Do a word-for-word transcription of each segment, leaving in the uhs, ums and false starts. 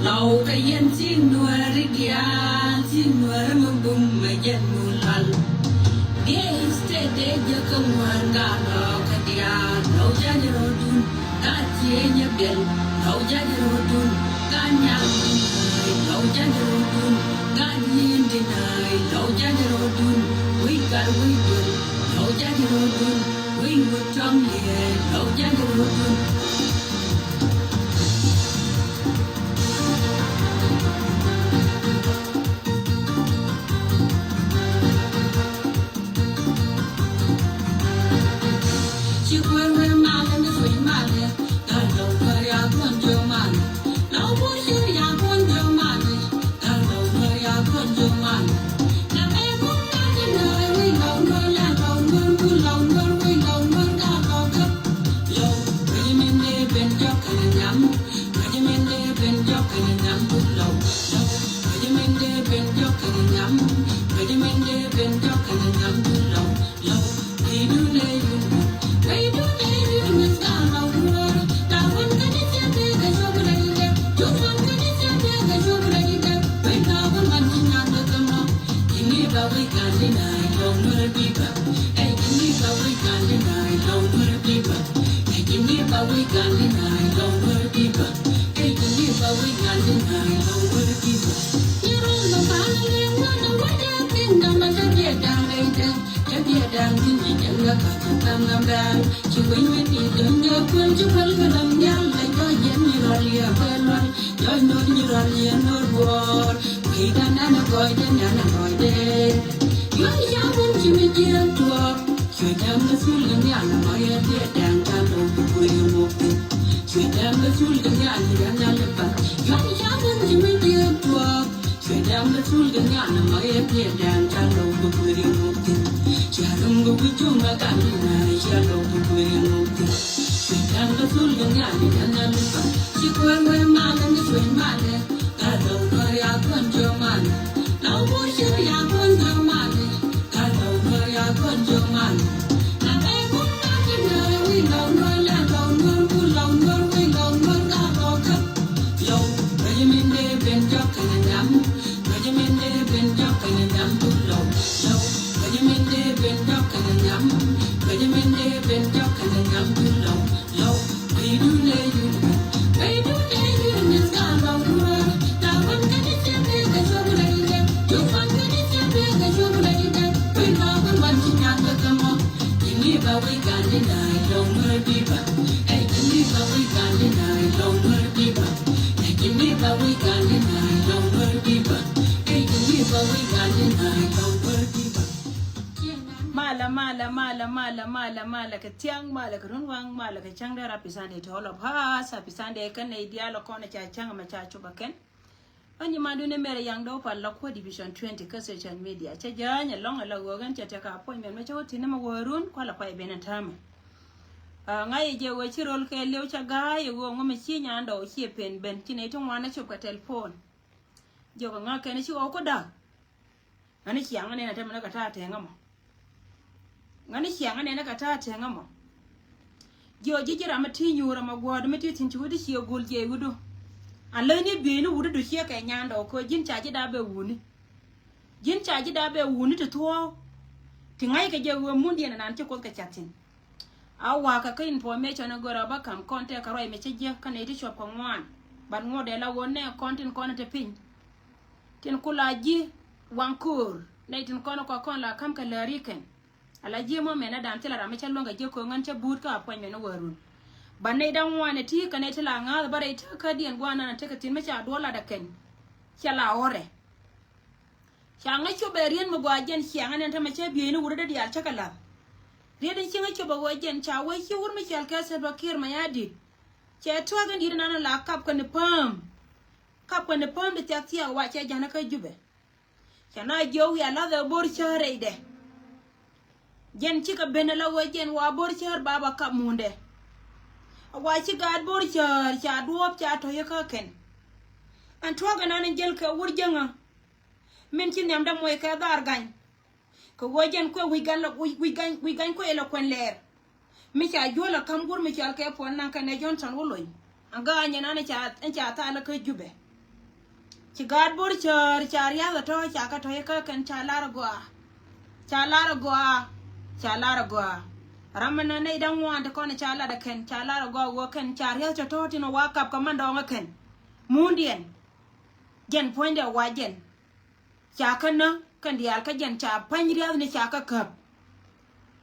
Lɔw kɛ yɛn ti Nuääri diaal, ti Nuäär mi bum mɛ jɛn mu lal. Diɛ instead dee jɛ kä ŋuan gaa lɔw kɛ diaal, lɔw ja̱ jɛ rɔɔdun. Gaa tiee nyɛ biɛl, lɔw ja̱ jɛ rɔɔdun. Gaa nyaŋ di na̱a̱y, lɔw ja̱ jɛ rɔɔdun. Gaa dieen di na̱a̱y, lɔw ja̱ jɛ rɔɔdun. Wec gat wec duel, lɔw ja̱ jɛ rɔɔdun. Wec wut tɔŋ liɛɛl, lɔw ja̱ jɛ rɔɔdun. Ci kuer wee malɛ mi kuec malɛ, gal dɔw kuer ya kuɔn jiök malɛ. Lɔw bur cier ya kuɔn jiök malɛ, gal dɔw kuer ya kuɔn jiök malɛ. Na bɛ bun na ti nöör wi̱i̱ lɔw nöör lɛ lɔw nöör bun lɔw nöör wi̱i̱ lɔw nöör gal dɔw kɛ. Lɔw, wi̱i̱ min dee ben jɔk kɛnɛ nyam. Kɔc min dee ben jɔk kɛnɛ nyam dun lɔw, lɔw. Kɔc min dee ben jɔk kɛnɛ nyam. Kɔc min dee ben jɔk kɛnɛ nyam dun lɔw, lɔw. Rɛydun dee yun dun. Rɛydun dee yun dun ka lɔw ruɔr. Ta̱a̱ wän kä ni ciɛ dee kɛ cop rɛydɛ. Cop wän kä ni ciɛ dee kɛ cop rɛydɛ. Wec lɔw wän man ci nyan dee kɛ mɔ. Ji̱n i̱ ba wec gan di na lɔw nuɔr biba. Ɛ ji̱n i̱ ba wec gan di na lɔw nuɔr biba. Ɛ ji̱n i̱ ba wec gan di na lɔw nuɔr biba. Ɛ ji̱n i̱ ba wec gan di na lɔw nuɔr biba. Ni run ba ba ni le ŋuan a wä dee tin dam a te biɛ da̱ŋ rɛy dee. Te biɛ da̱ŋ tin ji̱ jɛn ga ka ti kam gam da̱ŋ. Ci wec wec ni däŋ dee kuel ci kuel kɛ däŋ diaal la jɔ̱ɔ̱c jɛn ni rɔl yɛ kuel wal. Jɔ̱ɔ̱c no̱r ni rɔl yɛ no̱r buɔɔr. Kui̱ dan dan a gɔɔydɛ dan a gɔɔydɛ. Yuɔ̱c ca wun ci mi jiɛɛn tuɔɔk. Cuɛ dɛm bä thul kɛ nhial mɔ yɛ diɛ dɛŋ ca lo̱w bi kui̱ muk thi̱n. Cuɛ dɛm bä thul kɛ nhial yɛ nhial i̱ bath. Yuɔ̱c ca wun ci mi jiɛɛn tuɔɔk. Cuɛ dɛm bä thul kɛ nhial mɔ yɛ diɛ dɛŋ ca lo̱w bi kui̱ muk thi̱n. Cia rum kɛ wi̱c cum bä gat mi nɛɛri cia lo̱w bi kui̱ muk thi̱n. Cuɛ dɛm bä thul kɛ nhial yɛ nhial i̱ bath. Ci kuɛn wee malɛ mi cuɛn malɛ. Gat lo̱w nuɔr ya kuɔn jiɔ malɛ. Lɔw bur ciɛ ya kuɔn jiɔ malɛ. Gat lɔw nuɔr ya kuɔn jiɔ malɛ. Na bɛ bun na ti nöör wi̱i̱ lɔw nuɔr lɛ lɔw nuɔr bun lɔw nuɔr wi̱i̱ lɔw nuɔr gat lɔw kä. Lɔw, kɔc min dee ben jɔk kɛnɛ nyam. Kɔc min dee ben jɔk kɛnɛ nyam bun lɔw. Lɔw, kɔc min dee ben jɔk kɛnɛ nyam. Kɔc min dee ben jɔk kɛnɛ nyam bun lɔw. Lɔw, rɛydun dee yun dun. Rɛydun dee yun dun ka lɔw nuɔr. Ta̱a̱ wän kä ni ciɛ dee kɛ cop rɛydɛ. Cop wän kä ni ciɛ dee kɛ cop rɛydɛ. Wec lɔw wän man ci nyan kɛ kɛ mɔ. Ji̱n i̱ ba wec gan di na lɔw nuɔr biba. Ɛ ji̱n i̱ ba wec gan di na lɔw nuɔr biba. Ɛ ji̱n i̱ ba wec gan di na lɔw nuɔr biba. Ɛ ji̱n i̱ ba wec gan di na lɔw nuɔr biba. Malɛ, malɛ, malɛ, malɛ, malɛ, malɛ kɛ thiaŋ, malɛ kɛ runwaŋ, malɛ kɛ cäŋ dee rap. Happy Sunday to all of us. Happy Sunday kɛn nɛy diaal ɔ kɔn ca cäŋ mɛ ca cop ɛ kɛn. Ɣän nyi mandun ɛ Mɛr Yaŋ Dɔw Pal la kuäär Division twenty kä social media. Cä jäny ɛlɔ̱ŋ ɛ la ɣöö ɣän cɛ tɛk appointment mɛ cä wä thi̱n ni mɛ wä run kualɛ pay ben ɛ täämɛ. Aa, ŋa̱c ɛ jɛ ɣöö ci rol kɛ liw cä ga̱a̱c ɛ ɣöö ŋɔ mɛ ci nyan dɔw ciɛ pen ben ci nɛy ti ŋuan ɛ cop kɛ telephone. Jiök ɛ ŋa̱ kɛn ci ɣɔw kä da̱k. Ŋäni ciaŋ ɛ nɛn ɛ tɛmɛ ni kɛ ta̱a̱ tɛŋä mɔ. Ŋäni ciaŋ ɛ nɛn ɛ kɛ ta̱a̱ tɛŋä mɔ. Jiɔ ji̱ ji̱ ram mi ti nyuur ram mi guɔ̱ɔ̱r mi ti thi̱n ci wut i̱ ciɛ go̱l jiɛc wut do. An läthni bieyni wut i̱ do ciɛ kɛ nyandɛ ɔ köö ji̱n ca ji̱ da̱a̱ bɛ wuni. Ji̱n ca ji̱ da̱a̱ bɛ wuni ti thuɔ̱ɔ̱k. Ti ŋa̱ckɛ jɛ ɣöö mundiɛn ɛnan ci Kuoth kɛ ca̱t thi̱n. A wakä kä information a gör a bä ka̱m kɔn tɛk kɛ ruac mi cä jiäk kä nɛy ti cuɔp kɛ ŋuan. Ban ŋuɔ̱t dee la ɣöö nɛ kɔn tin kɔn te piny. Tin ku la ji̱ waŋ ko̱o̱r nɛy tin kɔn kɔ kɔn la ka̱m kɛ läri kɛn. Ala ji̱ mɔ mɛn a dan thil a ram mi cä luäŋ kɛ jiäk ko̱o̱ŋ ɣän cä buut kä appointment ni wä run. Ban nɛy da̱ŋ ŋuan ɛ ti kɛ nɛy ti la ŋa̱a̱th bä rɛy tä kädiɛn guanan a tekɛ thi̱n mi ca duɔl lat ɛ kɛn. Cɛ la ɣɔrɛ. Ca ŋäc cop ɛ riet mi gɔaa jɛn ciaŋ ɛn ɛn tämɛ cä bieyni wut rɛt diaal cä kɛ la̱th. Riet in ci ŋäc cop ɛ ɣöö jɛn ca wee ci wur mi cɔal kɛ Salva Kiir Mayardit. Cɛ tuäk in di̱t inan la kap kɛn pääm. Kap kɛn pääm di thiak thiak wa cɛ ja̱n kä Jubɛ. Ca na jiök wiaa la̱th ɛ bo̱r cäär rɛydɛ. Jɛn cikɛ ben ɛ la ɣöö jɛn wa bo̱r cäär baba kap mundɛ. A wa ci gaat bo̱r cäär ca duɔ̱ɔ̱p ca tɔ̱ yɛ kä kɛn. Ɛn tuäk inan in jäl kɛ wur jäŋä. Min ci nhiamdä moc kɛ dhaar gany. Kɛ ɣöö jɛn kuɛ wi̱c gan la, wi̱c, wi̱c gan, wi̱c gan kuɛ la kuɛn lɛɛr. Mi ca juɔl a ka̱m guur mi cɔal kɛ puɔl naŋ kɛnɛ Johnson Wulony. Aŋkä a nyɛn an ca, ca thaal kä Jubɛ. Ci gaat Bor cäär ca riath ɛ tɔ̱, ca kɛ tɔ̱ ikä kɛn, ca lar ɛ gɔaa. Ca lar ɛ gɔaa. Ca lar ɛ gɔaa. Ram mi nä nɛy da̱ŋ ŋuan ti kɔn ca lar ɛ kɛn, ca lar ɛ gɔaa ɣöö kɛn ca riath cɛ tɔ̱ tin wa kap kɛ man dɔɔŋ ɛ kɛn. Mundiɛn. Jɛn puɔ̱nydɛ wa jɛn. Ca kä nä kɛn diaal kä jɛn ca pa̱ny riath ni ca kä käp.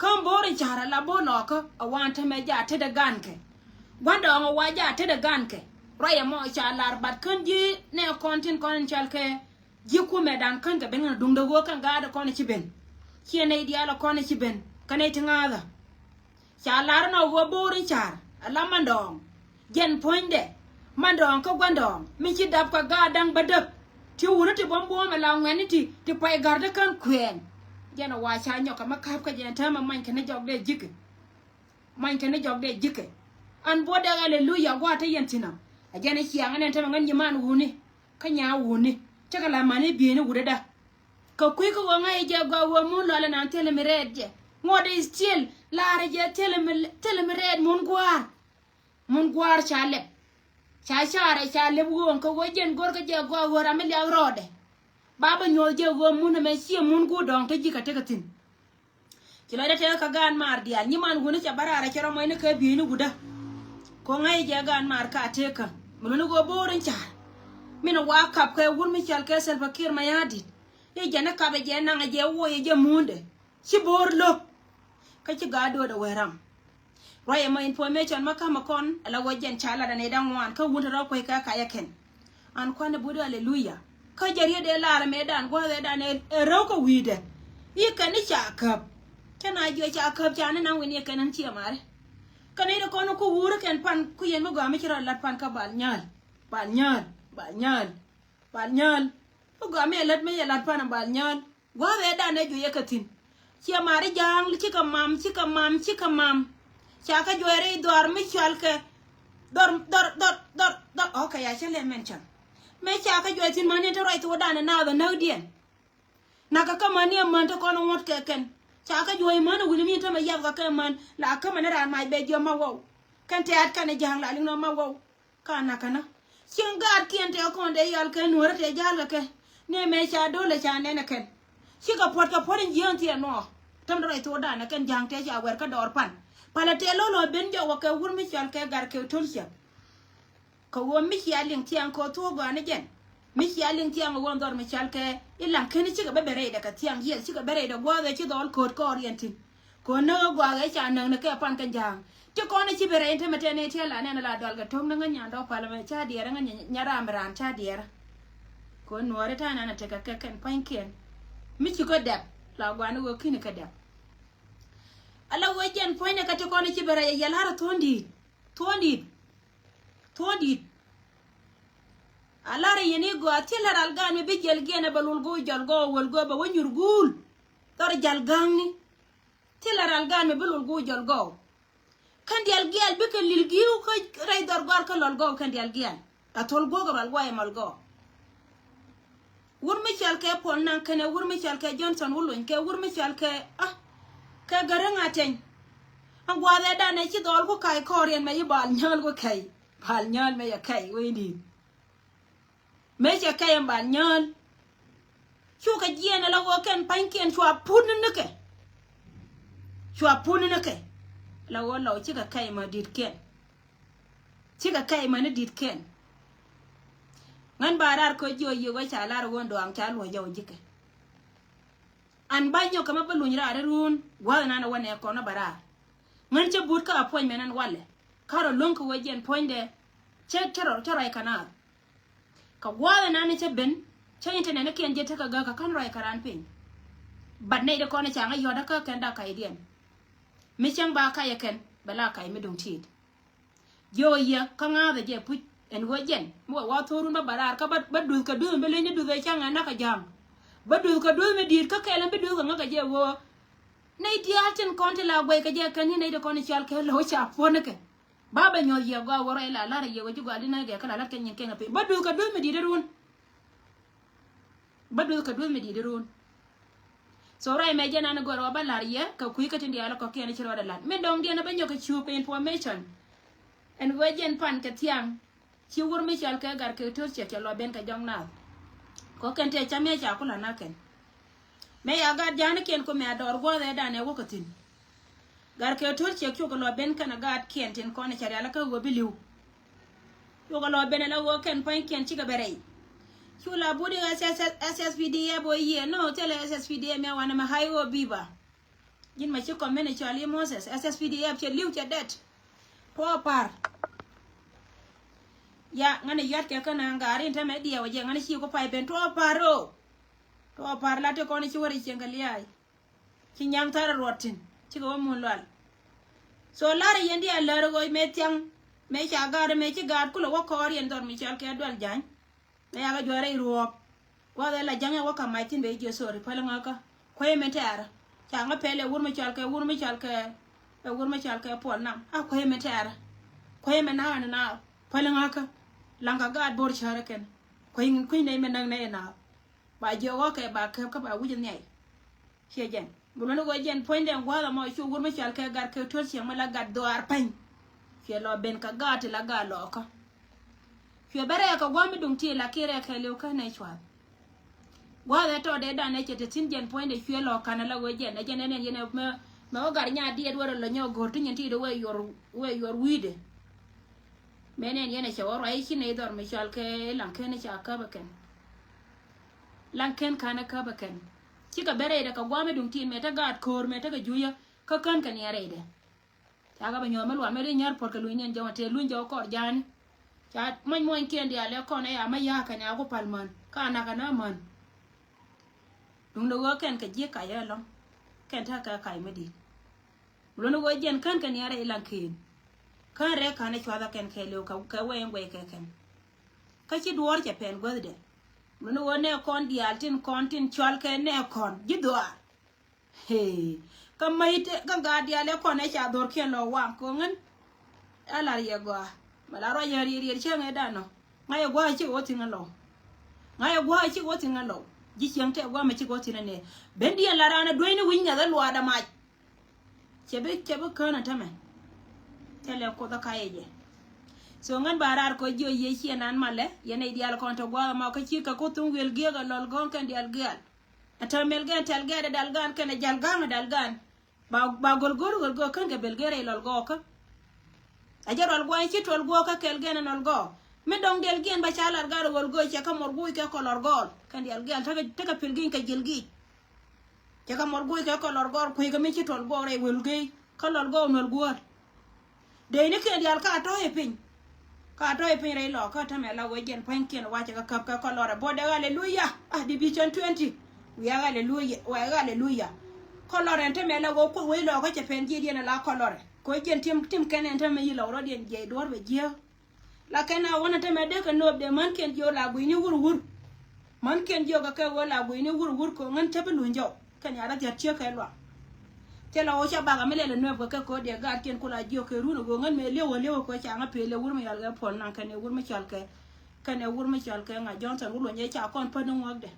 Kä Bor in ca̱r ala Bor lɔkä a wan tämɛ ja tetdɛ gankɛ. Gua̱ndɔɔŋ a wa ja tetdɛ gankɛ. Ruac ɛmɔ ca lar, bat kän ji̱ nɛ kɔn tin kɔn in cɔal kɛ ji̱ kumɛ dan kän kɛ ben kɛn duŋdɛ ɣöö kɛn gaatdɛ kɔn ci ben. Ciɛ nɛy diaal a kɔn ci ben kä nɛy ti ŋa̱a̱thä. Ca lar nɔ ɣöö Bor in ca̱r ala Mandɔɔŋ. Jɛn puɔ̱nydɛ Mandɔɔŋ kä Gua̱ndɔɔŋ mi ci dap kɛ gaat da̱ŋ bädäk. Ti wuni ti buɔ̱m buɔ̱ɔ̱m ala ŋuɛ̈tni ti, ti pay ga̱r ti kän kuɛɛn. Jɛn a wa ca nyɔk kɛ mi ka̱p kä jɛn täämɛ many kɛn ni jɔk dee ji̱kɛ. Many kɛn ni jɔk dee ji̱kɛ. An buɔ̱t dee aleluya gua̱a̱t te yɛn thi̱n ɔ. A jɛn a ciaŋ ɛn ɛn täämɛ ŋän nyiman wuni. Kä nyaa wuni. Cä kɛ la mani bieyni wutdä. Kɛ kui̱ kä ɣöö ŋa̱c jɛ gɔaa ɣöö mun lɔlɛ nan thilɛ mi rɛɛt jɛ. Ŋuɔ̱t is still laarɛ jɛ thilɛ mi, thilɛ mi rɛɛt mun gua̱a̱r. Mun gua̱a̱r ca lɛp. Ca carɛ ca lɛp ɣööŋ kɛ ɣöö jɛn go̱rkɛ jɛ gɔaa ɣöö ram mi liak rɔɔdɛ. Ba bä nyuɔth jɛ ɣöö mun ɛmɛ ciɛ mun guur dɔ̱ŋ te ji̱ kɛ tekɛ thi̱n. Ci lɔcdä tëëkä kɛ gaan maar diaal nyiman wuni ca bä raar a cɛ rɔ mɔcni kɛ bieyni wutdä. Ko̱ ŋäc jɛ gaan maar ka tëëkä mi luni ɣöö Bor in ca̱r. Min wa kap kɛ wur mi cɔal kɛ Salva Kiir Mayardit. I̱ jɛn i̱ kap ɛ jɛ naŋ ɛ jɛ woc ɛ jɛ muundɛ. Ci Bor lo̱k. Kä ci gaat do̱o̱dɛ wee ram. Ruac ɛmɔ information ma ka̱mä kɔn ala wä jɛn ca lat anɛ da̱ŋ ŋuan kä wun te rɔ kuec kä kacä kɛn. An kuanɛ but aleluya. Kä jɛ riet dee lar mëëdan gua̱a̱th ëëdan ɛ rɛw kä wi̱i̱dɛ. I̱ kɛn ni ca käp. Cä na jiɔ ca käp ca ni naŋ wi̱n i̱ kɛn ɛn ciɛ mari. Kɛn i̱ dee kɔn ku wuri kɛn pan ku yɛn mi gɔaa mi ci rɔ lat pan kä Bal Nyääl. Bal Nyääl. Bal Nyääl. Bal Nyääl. Mi gɔaa mi ɛ lat mi yɛ lat pan Bal Nyääl. Gua̱a̱th ëëdan ɛ juɔyɛ kɛ thi̱n. Ciɛ mari ja̱a̱ŋ cikɛ mam, cikɛ mam, cikɛ mam. Ca kä juɔy rɛy dhɔr mi cɔal kɛ dhɔr, dhɔr, dhɔr, dhɔr, dhɔr. Ok, ya cä lɛ mɛn cam. Mëë ca kä juɔy thi̱n mäni te ruac thokdan ɛ naath ɛ näkdiɛn. Nakä kä mäni ɛ män te kɔn ɛ ŋuɔ̱t kɛ kɛn. Ca kä juɔy män ɛ wi̱ni mi tämɛ yath kɛ kɛ män la kä mäni raan mac bɛ jiɔam ma wow. Kɛn tɛ̈t kɛn ɛ ja̱a̱ŋ la liŋ nɔ ma wow. Ka nakä nä cieŋ gaatkiɛn tëë kɔn dee yɔal kɛ nuɔ̱ɔ̱rä tëë ja̱a̱l kɛ kɛ. Ni mëë ca do̱lɛ ca nɛn ɛ kɛn. Cikɛ puɔ̱t kɛ puɔ̱t in jiääŋ thiɛɛn nuɔɔ. Täm dee rɔy thokdan ɛ kɛn ja̱a̱ŋ tëë ca wɛr kä dɔɔr pan. Palɛ tëë lo̱l ɔ ben jɔk wä kɛ wur mi cɔal kɛ Gatkeek Tolciɛk. Kɛ ɣöö mi cia liŋ thiaŋ kɛ ɣöö thuɔ̱k gɔaa ni jɛn. Mi cia liŋ thiaŋ ɣöö dhɔr mi cɔal kɛ i̱ laŋ keni cikɛ bä ben rɛydɛ kɛ thiaŋ yieth cikɛ bä rɛydɛ gua̱a̱th ɛ ci dhɔɔl kööt kɔɔr yɛn thi̱n. Kɛ ɣöö näk ɛ gua̱a̱th ɛ ca näk ni kɛ pan kɛ ja̱a̱ŋ. Ti kɔn i̱ ci bi rɛy in te mɛ tɛn i̱ tiɛl la nɛn la dual kɛ to̱ŋ ni ŋä nyan dɔ̱k pal mɛ ca diɛɛrä ŋä nya ram ran ca diɛɛrä. Kɛ ɣöö nuɔɔri ta̱a̱ nan a tekɛ kɛ kɛn pua̱nykiɛn. Mi ci kä dɛp la guani ɣöö kini kä dɛp. Ala ɣöö jɛn pua̱ny ni kä ti kɔn i̱ ci bi rɛy ɛ yɛ la̱r a thuɔ̱n di̱i̱t. Thuɔ̱n di̱i̱t. Thuɔ̱n di̱i̱t. A la̱r a yɛn i̱ gɔaa thilɛ ral gaan mi bi jiɛl giɛn ɛ bɛ lul go̱o̱k jɔl gɔɔk wäl gɔɔk bɛ wä nyur guul. Dhɔr jal ga̱a̱ŋni. Thilɛ ral gaan mi bi lul go̱o̱k jɔl gɔɔk. Kɛn diaal giaal bikɛ lil gi̱i̱w kä rɛy dhɔr gɔ̱a̱r kä lɔl gɔw kɛn diaal giaal. A thol guɔ̱k rual guay mɔl gɔw. Wur mi cɔal kɛ Puɔl Naŋ kɛnɛ wur mi cɔal kɛ Johnson Wulony kɛ wur mi cɔal kɛ, ah, kɛ Gäräŋ Ateny. An gua̱a̱th ɛ danɛ ci dhɔl ku ka̱y kɔɔriɛn mɛ yi Bal Nyääl ku kɛy. Bal Nyääl mɛ yɛ kɛy wee di̱i̱t. Mëë cɛ kɛy ɛn Bal Nyääl. Cukɛ jiɛɛn ala ɣöö kɛn pa̱nykiɛn cua put ni nikɛ. Cua put ni nikɛ. Ala ɣöö Lɔw cikɛ kɛy ma di̱t kɛn. Cikɛ kɛy ma ni di̱t kɛn. Ŋän ba raar kä jiɔ yiëë wee ca lar ɣöö dɔaŋ ca luɔ̱c jɔw ji̱kɛ. An ba nyɔk kɛ ma bä luny raar iruun gua̱th nan ɛ wä nɛ kɔn ɛ ba raar. Ŋän cä but kä appointment ɛn walɛ. Karɔ lo̱ŋ kɛ wee jiɛn puɔ̱nydɛ. Cä, cä rɔ, cä rɔy kɛ naath. Kɛ gua̱a̱th ɛnan ni cä ben, cä internet ni kiɛn ji̱ tekɛ gäk kɛ kän ruac kɛ raan piny. But nɛy di kɔn ca ŋäc yɔ̱t kä kɛn dak kac diɛn. Mi cäŋ ba kac ɛ kɛn, bɛ la kac mi duŋ ti̱i̱t. Jiök ɛ yɛ, kä ŋa̱a̱th ɛ jɛ puc, ɛn ɣöö jɛn, mi wä wa thorun bä bä raar, kä bä, bä duth kɛ duth, mi leny ni duth ɛ cäŋ ɛ nak ɛ ja̱a̱ŋ. Bä duth kɛ duth mi di̱i̱t, kä kɛl ɛn bi duth kɛ ŋäk ɛ jɛ ɣöö. Nɛy diaal tin kɔn ti la guɛc kɛ jɛ kɛn ni nɛy di kɔn i̱ cɔal kɛ lo̱w ca puɔ̱n ni kɛ. Ba bɛ nyuɔth yɛ gɔaa wä ruac la lar yɛ wä ji̱ gɔaa di nä gɛ kä la lat kɛ nyin kɛn kɛ piny. Ba duth kɛ duth mi di̱i̱t irun. Ba duth kɛ duth mi di̱i̱t irun. So ruac mɛ jɛ nan gɔr wä ba lar yɛ kɛ kui̱ kä tin diaal kɔkiɛn ci ruɔdɛ lat. Min dɔŋ diɛn ba nyɔk kɛ cup kɛ information. Ɛn wee jɛn pan kɛ thiaŋ. Ci wur mi cɔal kɛ gar kɛ to̱r cɛ kɛ lɔ ben kɛ jɔŋ naath. Kɔ kɛn tɛ cam yɛ ca kula na kɛn. Mɛ ya gaat ja̱a̱n kiɛn ko mɛ a dɔɔr gua̱a̱th ɛ dan ɛ wä kä thi̱n. Gar kɛ to̱r ciɛk cuk lɔ ben kɛn a gaat kiɛn tin kɔn ɛ ca rial kä wä bi li̱w. Cuk lɔ ben ɛ la wä kɛn pua̱ny kiɛn cikɛ bɛ rɛy. Cu la budi S S, S S P D F wä yiëë, no, thilɛ S S P D F mɛ wanɛ mɛ hay wä biba. Ji̱n ma ci kɔm mɛn ɛ cɔal i̱ Moses, S S P D F cɛ li̱w cɛ dɛt. Tuɔɔk pa̱r. Ya, ŋän ɛ yuat kɛ kä na ŋa̱r in tämɛ diɛw ɛ jɛ, ŋän ɛ ci ku pay ben tuɔɔk pa̱r ro. Tuɔɔk pa̱r la ti kɔn ɛ ci wär ɛ cieŋ kɛ lia̱a̱y. Ci nyaŋ thar ɛ ruɔt thi̱n, cikɛ wä mun lual. So lar ɛ yɛn diaal lär ɛ ɣöö mëë thiaŋ, mëë ca gaat, mëë ci gaat kulɛ wä kɔɔr yɛn dhɔr mi cɔal kɛ dual ja̱ny. Ɛ yakä juɔ̱ɔ̱r rɛy ruɔ̱ɔ̱p. Gua̱th ɛ la ja̱ŋ ɛ wä ka̱m mac thi̱n bɛ ji̱ jiɛ, sorry, päl ŋäkä. Kuecä min tɛ̈rä. Ca ŋä pɛl ɛ wur mi cɔal kɛ, wur mi cɔal kɛ, ɛ wur mi cɔal kɛ Puɔl Nam. A kuecä min tɛ̈rä. Kuecä min na̱a̱k ɛn na̱a̱k. Päl ŋäkä. Laŋkä gaat bo̱r cärä kɛn. Kuec, kuec nɛy min näk nɛy ɛ na̱a̱k. Ba jiök ɣɔ̱kɛ ba käp kä ba wi̱c nhiay. Ciɛ jɛn. Bi luɔ̱n i̱ ɣöö jɛn puɔ̱nydɛ gua̱a̱th ɛmɔ cu wur mi cɔal kɛ gat kɛ tuɔ̱l cieŋ mi la gat dhuaar pɛny. Cuɛ lɔ ben kä gaat ti la gaat lɔɔkä. Cuɛ bɛ rɛɛk kɛ gua̱a̱th mi duŋ ti la kiɛ rɛɛk kɛ liw kä nɛy cua̱th. Gua̱a̱th ɛ tɔɔdɛ dan ɛ cɛ te thi̱n jɛn puɔ̱nydɛ cuɛ lɔ ka̱n ɛ la ɣöö jɛn ɛ jɛn ɛ nɛn yɛn ɛ mɛ, mɛ wä gat nyaat diɛt wä rɛ lɔ nyɔk go̱r ti nyin ti dee wee yuɔr, wee yuɔr wi̱i̱dɛ. Mɛ nɛn yɛn ɛ cɛ wä ruac ci nɛy dhɔr mi cɔal kɛ laŋ ken ca käp ɛ kɛn. Laŋ ken ka̱n ɛ käp ɛ kɛn. Cikɛ ben rɛydɛ kɛ gua̱a̱m mi duŋ tin mɛ te gaat ko̱o̱r mɛ te kɛ juuyä kä kän kɛ niɛ rɛydɛ. Ca kɛ bɛ nyuɔ̱th mi lual mɛ ri nyär puɔ̱t kɛ luny niɛn jɔw tëë luny jɔw kɔr ja̱a̱ni. Ca muɔ̱ny muɔ̱ny kiɛn diaal ɛ kɔn ɛ ya mä ya̱a̱ kɛn ya ku pal män ka nak kɛ na män. Duŋdɛ ɣöö kɛn kɛ ji̱ kac ɛ lɔ̱ŋ kɛn te kɛ kac mi di̱i̱t. Luɔ̱n ɣöö jɛn kän kɛ niɛ rɛy laŋ ken. Kän rɛy ka̱n ɛ cua̱thä kɛn kɛɛliw kɛ, kɛ wɛy ɛn guɛy kɛ kɛn. Kä ci duɔ̱ɔ̱r cɛ pɛn guäthdɛ. Luɔ̱n ɣöö nɛ kɔn diaal tin kɔn tin cɔal kɛ nɛ kɔn ji̱ dhuaar. Hee. Kä mäc te kä gaat diaal ɛ kɔn ɛ ca dhorkiɛn lɔ waŋ ko̱ŋän. Ɛ lar yɛ gɔaa mɛ la ruac yɛ riɛr riɛr cäŋ ɛ danɔ. Ŋa̱c ɛ gua̱a̱c cikɛ wä thi̱n ɛ lɔw. Ŋa̱c ɛ gua̱a̱c cikɛ wä thi̱n ɛ lɔw. Ji̱ cieŋ tɛ gua̱a̱c mɛ cikɛ wä thi̱n ɛ nɛ. Ben diɛn la raan ɛ duenyni wi̱c ŋäth ɛ luaadɛ mac. Cɛ bi, cɛ bi kään ɛ tämɛ. Thilɛ kuoth ɛ ka̱yɛ jɛ. So ŋän ba raar kɔ jiɔ yiëë ciɛ nan malɛ yɛn nɛy diaal kɔn te gua̱a̱th ɛmɔ kä ci kɛ kuoth thum wiel giɛk ɛ lɔl gɔ̱o̱ŋ kɛn diaal giaal. Ɛ täämɛl gɛn tɛl gɛɛt ɛ dal gan kɛn ɛ jal ga̱a̱ŋ ɛ dal gan. Ba, ba gɔl go̱r gɔl go̱r kän kɛ bel gɛr rɛy lɔl gɔɔkä. A jɛ rual gua̱a̱ny ci tuɔl guɔɔkä kɛl gɛn ɛ nɔl gɔɔ. Mi dɔŋ diɛl giɛn ba ca lar gar ɛ gɔl go̱o̱r cɛ kä mɔr guuc kɛ kɔlɔr gɔɔl kɛn diaal giaal tekɛ, tekɛ pil giny kɛ jiɛl giic. Cɛ kä mɔr guuc kɛ kɔlɔr gɔɔl kui̱ kɛ mi ci tuɔl guɔɔk rɛy wël gey kä lɔl gɔɔk nɔl guɔ̱ɔ̱r. Dee ni kiɛn diaal ka tɔ̱ i̱ piny. Ka tɔ̱ i̱ piny rɛy lɔ kä tämɛ la wee jɛn pua̱nykiɛn wacɛ kɛ käp kɛ kɔlɔrɛ buɔt dee aleluya. Ah, division twenty. Wiaa aleluya, wiaa aleluya. Kɔlɔrɛ ɛn tämɛ la wee kuoth wee lɔ kä cɛ pɛn jiɛdiɛn ala kɔlɔrɛ. Kɛ wee jɛn tim, tim kɛn ɛn tämɛ yi lɔ rɔ̱diɛn jiɛc duɔ̱ɔ̱r bɛ jiääk. La kɛn a wänä tämɛ dee kɛ nööp dee mänkiɛn jiök la guiyni wur wur. Mänkiɛn jiök kɛ kɛ ɣöö la guiyni wur wur kɛ ɣöö ŋän cä bi luny jɔw. Kɛn ya̱r a thia̱t ciek kɛ luaŋ. Thilɛ ɣöö ca bak a mi lɛl ɛ nööp kɛ kɛ ko̱diɛ gaatkiɛn ku la jiök kɛ run ɛ ɣöö ŋän mëë li̱ew ɛ li̱ew ɛ kɛ ca ŋä pee li̱ew wur mi yɔal kɛ puɔl naŋ kɛn ɛ wur mi cɔal kɛ. Kɛn ɛ wur mi cɔal kɛ ŋa̱ Johnson wur luɔ̱ny ɛ ca kɔn pät ni ŋuäkdɛ.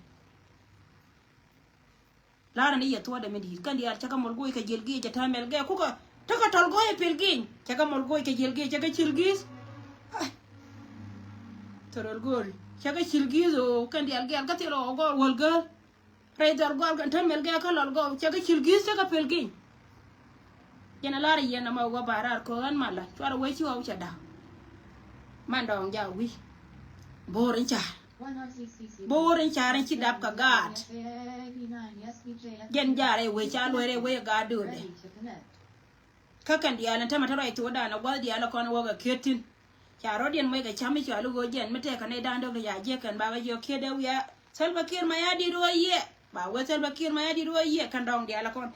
La̱rä ni yɛ thuɔ̱ɔ̱dɛ mi di̱i̱t kɛn diaal cä kä mɔl go̱o̱c kɛ jiɛl giic cɛ täämɛl gɛɛ kukɛ. Tekɛ tɔl go̱o̱c ɛ pil giic cɛ kä mɔl go̱o̱c kɛ jiɛl giic cɛ kä cil gi̱i̱th. Ai. Thorol go̱o̱l cɛ kä cil gi̱i̱th ɣöö kɛn diaal gɛɛl kä thil ɣɔw gɔɔl wäl gääl. Rɛy dhɔl gɔɔl kɛn täämɛl gɛɛ kä lɔl gɔɔl cɛ kä cil gi̱i̱th cɛ kä pil giic. Jɛn a lar yɛn ɛmɔ wä ba raar kɛ ɣän malä cuarɛ wee ci ɣɔw cɛ da̱k. Man dɔɔŋ jaak wi̱i̱. Bo̱o̱r in ca̱r. Bo̱o̱r in ca̱r in ci dap kɛ gaat. Jɛn jaarɛ wee ca lueerɛ wee gaat do̱o̱dɛ. Kä kɛn diaal in tämɛ te ruac thokdan ɛ gua̱th diaal ɛ kɔn ɛ wä kɛ kiet thi̱n. Ca rɔ̱diɛn muec kɛ cam mi cɔal i̱ ɣöö jɛn mi tɛkɛ nɛy da̱a̱n dɔ̱k ti ca jiɛk kɛn bakɛ jiök kiet ɛ wiaa. Salva Kiir Mayardit ɣöö yiëë. Ba wee Salva Kiir Mayardit ɣöö yiëë kɛn dɔ̱ŋ diaal ɛ kɔn.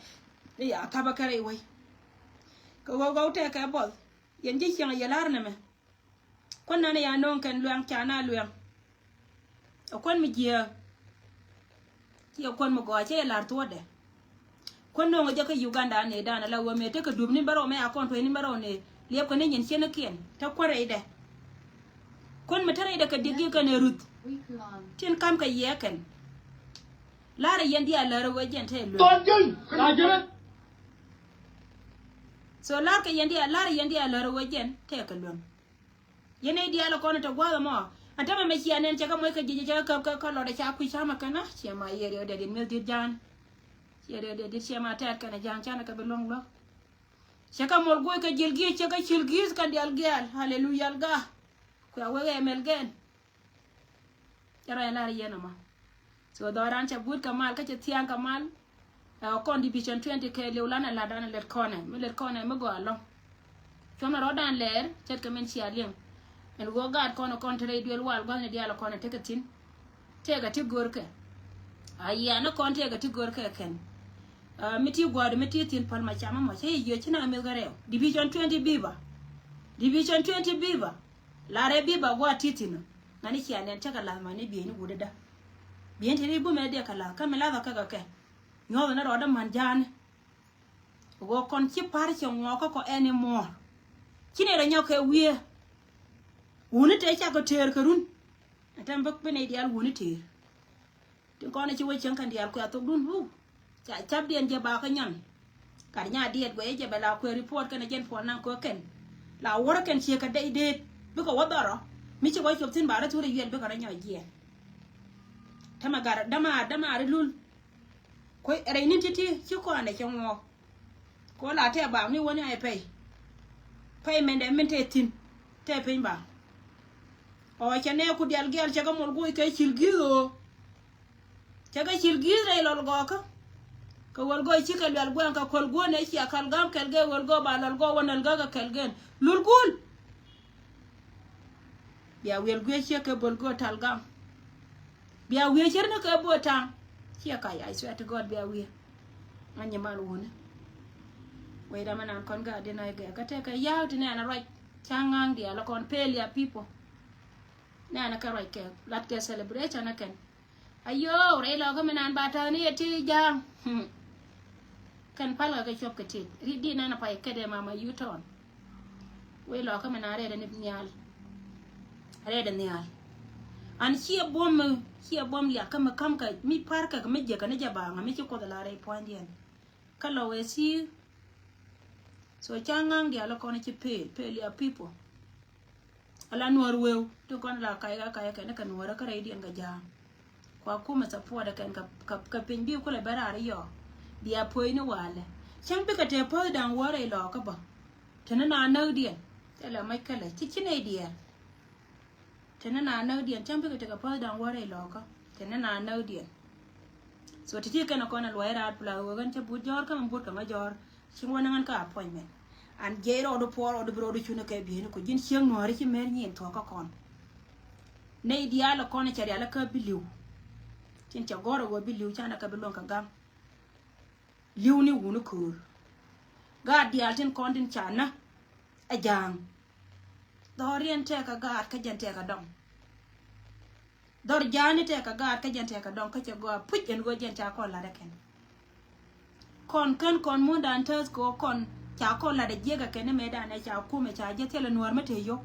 Ni ya ka̱pä kɛ rɛy wec. Kɛ ɣöö ɣɔw tɛkɛ buɔth. Yɛn ji̱ cieŋ ɛ yɛ la̱r nɛmɛ. Kuän nan ɛ ya nööŋ kɛn luɛŋ ca na luɛŋ. Ɛ kuän mi jiääk. Ciɛ kuän mi gɔaa cä yɛ la̱r thuɔ̱ɔ̱dɛ. Kuän nööŋ ɛ jɛ kä Uganda nɛy da̱a̱n ala ɣöö mëë tekɛ dup ni̱n bärɔw mëë a kɔn tuɔ̱c ni̱n bärɔw nɛy liɛpkɛ ni nyin cienikiɛn te kuän rɛydɛ. Kuän mi te rɛydɛ kɛ diɛk gi̱i̱k kɛn ɛ ruth. Tin ka̱m kɛ yiɛɛkɛn. La̱rä yɛn diaal lärä ɣöö jɛn te luäŋ. So la̱rkɛ yɛn diaal, la̱rä yɛn diaal lärä ɣöö jɛn tekɛ luäŋ. Yɛn nɛy diaal ɛ kɔn ɛ te gua̱a̱th ɛmɔ Ɛ tämɛ mɛ cia nɛn cɛ kɛ moc kɛ ji̱ cɛ kɛ käp kɛ lɔt ɛ ca kui̱ camɛ kɛn a ciɛ ma yiëë riɛw dee diet mi̱eth diet ja̱a̱n. Ciɛ riɛw dee diet ciɛ ma tɛɛt kɛn ɛ ja̱a̱n canɛ kɛ bi luäŋ luäk. Cɛ kɛ mol guɔc kɛ ji̱l gi̱i̱c cɛ kɛ ci̱l gi̱i̱c kɛn diaal giaal. Haleluya alga. Kuɛ wek ɛ mɛl gɛn. Cɛ rɔ yɛ lar yɛn ɛmɔ. So dhɔran cɛ but kɛ mal kä cɛ thiaŋ kɛ mal. Ɛ kɔn division twenty kɛ liw lan ɛ lat dan ɛ lɛt kɔnɛ mi lɛt kɔnɛ mi gɔaa lɔŋ. Cuɔmɛ rɔ̱dan lɛɛr ce̱tkɛ min cia liŋ. Ɛn ɣöö gaat kɔn kɔn te rɛy duël wal gua̱thni diaal kɔn tekɛ thi̱n. Tëëkɛ ti görkɛ. A yiaani kɔn tëëkɛ ti görkɛ kɛn. Ɛ mi ti gua̱a̱r mi ti thi̱n päl ma camä mɔ cä yɛ yiëë ci na mith kɛ rɛw. Division twenty biba. Division twenty biba. Larɛ biba gua̱a̱r ti thi̱n. Ŋani cia nɛn cä kɛ la̱th ma ni bieyni wut dädä. Bieyni te ri bumɛ diɛ kɛ la̱th kä mi la̱thɔ kɛ kɛ kɛ. Nyuɔ̱thɔ ni rɔɔdä man ja̱a̱ni. Ɣöö kɔn ci pa̱r cɛ ŋuɔɔkä kɔ ɛn imuɔɔr. Ci nɛy rɔ nyɔk kɛ wiee. Wuni te cakɔ tëër kɛ run. Ɛn tɛm bä bi nɛy diaal wuni tëër. Tin kɔn ci wä cieŋ kɛn diaal kuɛ a thokdun wuu. Ca capdiɛn jɛ ba kä nyɔn. Kat nya diɛt guɛy jɛ bɛ la kuɛ report kɛn a jɛn puɔl naŋ kɛ kɛn. La wärä kɛn ciek kɛ dɛy deet bikɛ wä dhɔrɔ. Mi ci wä cop thin ba rɔ thurɛ yuɛl bikɛ rɔ nyɔk jiɛn. Tämɛ gat däma däma ri lul. Kuec rɛy ni̱n ti̱ti̱ ci kɔn ɛ cɛ ŋuɔɔk. Kɛ ɣöö la tɛɛ baaŋ ni wäni a pɛy. Pɛy mɛndɛ min tɛɛ thi̱n tɛɛ piny baaŋ. Ɔ cɛ nɛɛku diaal giaal cɛ kɛ mol guɔc kɛ cil gi̱i̱th ɣöö. Cɛ kɛ cil gi̱i̱th rɛy lɔl gɔɔkä. Kɛ wäl gɔɔy cikɛ luɛl guɛŋ kɛ kuäl guɔ̱n ɛ cia kal gam kɛl gee wäl gɔɔy ba lɔl gɔɔy wä näl gäk kɛ kɛl gen lul gul. Bia wiel guiec ciek kɛ böl gööt tal gam. Bia wiec cär ni kɛ bööt taŋ. Ciɛ kac, I swear to God, bia wiec. Ŋa nyi mal wuni. Wec dama nan kɔn gaat di na igɛ kä tekɛ yaw ti nɛn a ruac. Ca ŋaŋ diaal kɔn pel ya people. Nɛn a kɛ ruac kɛ lat kɛ celebration a kɛn. Ayoo, rɛy lɔkä mi nan ba ta̱a̱ni yɛ ti ja̱a̱ŋ. Hmm. Kɛn palkä kɛ cuɔp kɛ tit ri di nan a pay kɛdɛ mama yutɔn. Wec lɔkä mi nan rɛɛdɛ ni nhial. Rɛɛdɛ nhial. An ciɛ buɔm mi ciɛ buɔm liak kä mi kam kɛ mi par kɛ mi jɛ kɛ ni jɛ baŋa mi ci kuɔth la rɛy pua̱nydiɛn. Kä lɔ wee si. So ca ŋaŋ dial kɔn ci pel pel ya people. Ala nuɔr weu ti kɔn la kac ka kac kɛn kɛ nuɔrä kä rɛy diɛn kɛ ja̱a̱ŋ. Kua kumɛ support kɛn kɛ kɛ piny bi kulɛ bɛ raar yɔ. Bia puɔ̱i ni walɛ cäŋ bikɛ te päth da̱ŋ wä rɛy lɔɔkä bä. Te ni na näk diɛn te lɛ mac kɛlɛ ci ci nɛy diɛɛr. Te ni na näk diɛn cäŋ bikɛ te kɛ päth da̱ŋ wä rɛy lɔɔkä te ni na näk diɛn. So ti ti kɛn kɔn a luɔy raar pla wä kɛn cä but jɔɔr kä mɛ but kɛ mɛ jɔɔr. Cin wä ni ŋän kä appointment. An jiɛc rɔɔdu puɔr rɔɔdu bi rɔɔdu cuni kɛ bieni ku ji̱n cieŋ nuɔ̱ɔ̱ri ci mer nyin thuɔ̱k kä kɔn. Nɛy diaal kɔn cɛ rial kä bi li̱w. Tin cɛ gɔr a wä bi li̱w canɛ kɛ bi luɔ̱ŋ kɛ gaŋ. Li̱w ni wuni köör. Gaat diaal tin kɔn tin ca nä. Ɛ ja̱a̱ŋ. Dhɔriɛn tɛk kɛ gaat kä jɛn tɛk kɛ dɔŋ. Dhɔr ja̱a̱ni tɛk kɛ gaat kä jɛn tɛk kɛ dɔŋ kä cɛ gɔaa puc ɛn ɣöö jɛn ca kɔn lat ɛ kɛn. Kɔn kän kɔn mundan täth kɛ ɣöö kɔn ca kɔn lat ɛ jiɛk ɛ kɛn ni mɛtdan ɛ ca kumɛ ca jɛ thilɛ nuɔ̱ɔ̱r mi te yio̱w.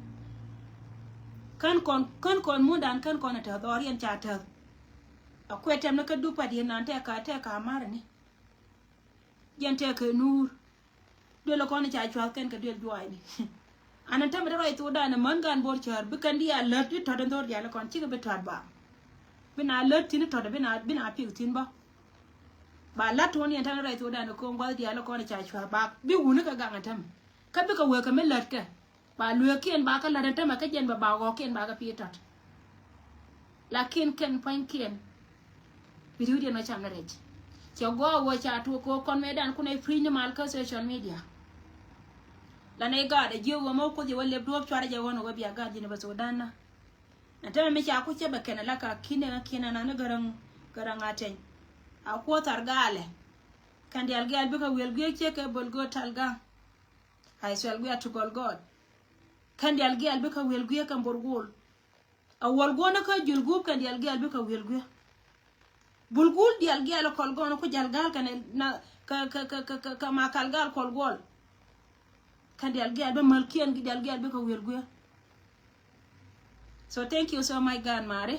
Kän kɔn kän kɔn mundan kän kɔn ɛ täth ɣɔriɛn ca täth. Ɛ kuɛ tɛm ni kä dup pat yɛn nan tɛk ka tɛk ka marɛ ni. Jɛn tɛk kɛ nuur. Duel kɔn ca cuath kɛn kɛ duel juaacni. An ɛn tämɛ ti ruac thokdan ɛ män gan bo̱r cäär bi kɛn di a lät di tɔt in dho̱r diaal kɔn cikɛ bi tɔt ba. Bi na lät thi̱n tɔt bi na bi na pi̱k thi̱n bä. Ba lät tuɔ̱n yɛn tämɛ ruac thokdan ɛ ko̱o̱ŋ gua̱th diaal kɔn ca cuath ba bi wuni kɛ gaŋ ɛn tämɛ. Kä bikɛ wee kɛ mi lät kɛ. Ba lueekiɛn ba kä la̱t ɛn tämɛ kä jɛn bɛ ba ɣɔɔkiɛn ba kä pi̱i̱ tɔt. Lakin kɛn pua̱nykiɛn. Bi ri̱wdiɛn wä cam ni rɛc. Cɛ gɔaa wä ca tuɔk kɛ kɔn mëëdan kun ɛ preach ni mal kä social media. Lanɛ i̱ gaat ɛ jiök wä mɛ wä kuoth yɛ wä lep duɔ̱ɔ̱p cuarɛ jɛ ɣɔn wä bia gaat ji̱n bɛ thokdan na. Ɛn tämɛ mi ca ku cɛ bɛ kɛn ɛ la ka ki̱n ɛ ki̱n ɛ na ni gäräŋ gäräŋ a tɛny. A kuɔth thar gaalɛ. Kɛn diaal giaal bikɛ wi̱el guiek ciek kɛ böl gööt tal ga̱a̱ŋ. A Israel guiɛ a ti gɔl gɔɔt. Kɛn diaal giaal bikɛ wi̱el guiɛ kɛn bor guul. A wuɔl guɔ̱n kä jul guup kɛn diaal giaal bikɛ wi̱el guiɛ. Bul guul diaal giaal kɔl gɔɔn ku jal gaal kɛn na kɛ kɛ kɛ kɛ kɛ ma kal gaal kɔl guɔl. Kɛn diaal giaal bi mal kiɛn diaal giaal bikɛ wi̱el guiɛ. So thank you so much gan mari.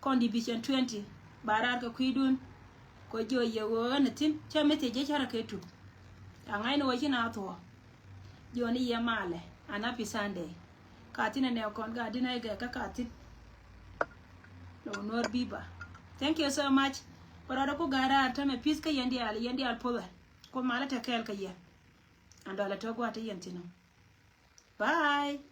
Kɔn division twenty ba raar kɛ kui̱dun. Kɔ jiɔ yɛ wee ɣän thi̱n cä mi thiec jɛ cä rɛ kɛ tuk. Ca ŋa̱cni wä ci na thuɔɔ. Jiɔ ni yɛ malɛ an happy Sunday. Ka thi̱n ɛ nɛ kɔn ka di̱n ɛ gɛ kä ka thi̱n. Lɔ Nuɔr biba. Thank you so much. Bä rɔɔdɛ ku ga̱a̱r raar tämɛ pi̱th kä yɛn diaal, yɛn diaal puɔ̱thɛ. Ku malä te kɛɛl kä yɛn. An dɔalɛ tɔ̱ gua̱a̱t te yɛn thi̱n ɔ. Bye.